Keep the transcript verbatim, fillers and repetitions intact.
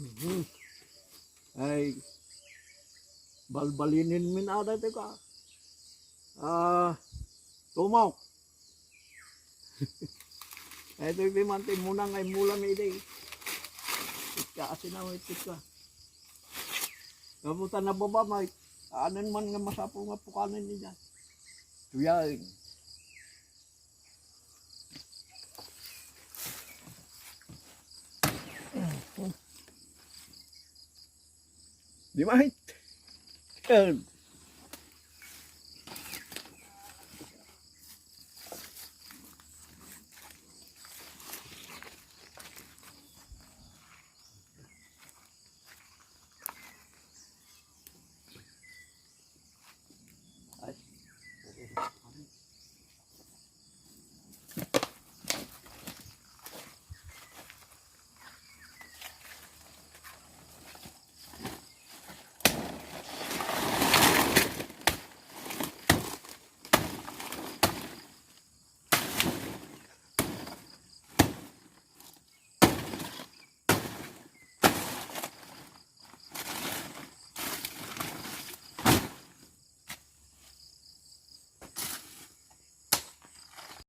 Mhm. Ay, balbalinen min ada ito ka. Ah, tumok. Ay, ito yung pimanti muna nga imula mi iti. Itka, asinaw, itka. Kabuta na baba, may anen man nga masapo nga pukanen ni dyan. Tuyain. Di mahit. Eh,